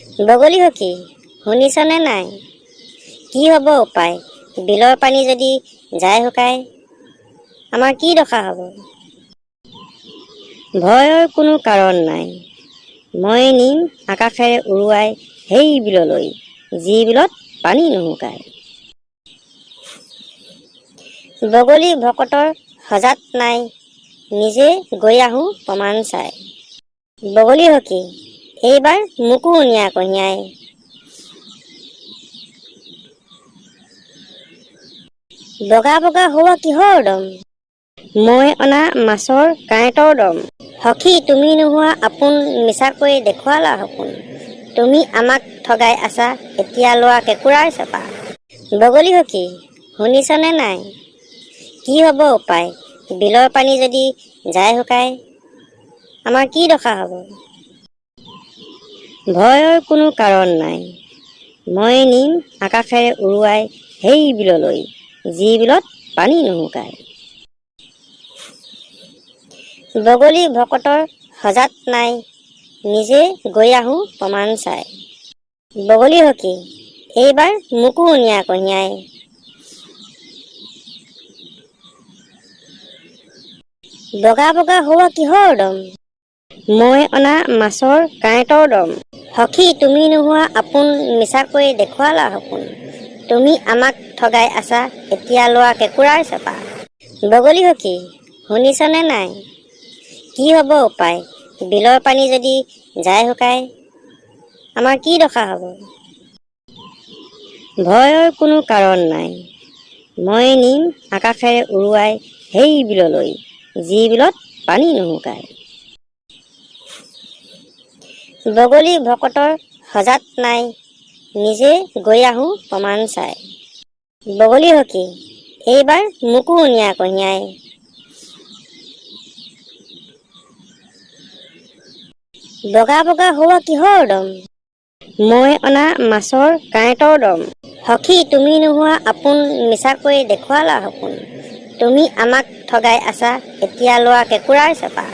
বগলী সখী, শুনিছনে নাই? কি হ'ব উপায়? বিলৰ পানী যদি যায় শুকাই, আমাৰ কি দশা হ'ব? ভয়ৰ কোনো কাৰণ নাই। মই নিম আকাশেৰে উৰুৱাই সেই বিললৈ, যি বিলত পানী নুশুকায়। বগলী ভকতৰ সজাত নাই, নিজে গৈ আহোঁ প্ৰমাণ চাই। বগলী সখী, এইবাৰ মোকো নিয়া কঢ়িয়াই। বগা বগা হোৱা কিহৰ দম? মই অনা মাছৰ কাঁইটৰ দম। সখী, তুমি নোহোৱা আপোন, মিছাকৈ দেখুৱালা সপোন। তুমি আমাক ঠগাই আছা, এতিয়া লোৱা কেঁকোৰাৰ চেপা। বগলী সখী, শুনিছনে নাই? কি হ'ব উপায়? বিলৰ পানী যদি যায় শুকাই, আমাৰ কি দশা হ'ব? ভয়ৰ কোনো কাৰণ নাই। মই নিম আকাশেৰে উৰুৱাই সেই বিললৈ, যি বিলত পানী নুশুকায়। বগলী ভকতৰ সজাত নাই, নিজে গৈ আহোঁ প্ৰমাণ চাই। বগলী সখী, এইবাৰ মোকো নিয়া কঢ়িয়াই। বগা বগা হোৱা কিহৰ দম? মই অনা মাছৰ কাঁইটৰ দম। সখী, তুমি নোহোৱা আপোন, মিছাকৈ দেখুৱালা সপোন। তুমি আমাক ঠগাই আছা, এতিয়া লোৱা কেঁকোৰাৰ চেপা। বগলী সখী, শুনিছনে নাই? কি হ'ব উপায়? বিলৰ পানী যদি যায় শুকাই, আমাৰ কি দশা হ'ব? ভয়ৰ কোনো কাৰণ নাই। মই নিম আকাশেৰে উৰুৱাই সেই বিললৈ, যি বিলত পানী নুশুকায়। বগলী ভকতৰ সজাত নাই, নিজে গৈ আহোঁ প্ৰমাণ চাই। বগলী সখী, এইবাৰ মোকো নিয়া কঢ়িয়াই। বগা বগা হোৱা কিহৰ দম? মই অনা মাছৰ কাঁইটৰ দম। সখী, তুমি নোহোৱা আপোন, মিছাকৈ দেখুৱালা সপোন। তুমি আমাক ঠগাই আছা, এতিয়া লোৱা কেঁকোৰাৰ চেপা।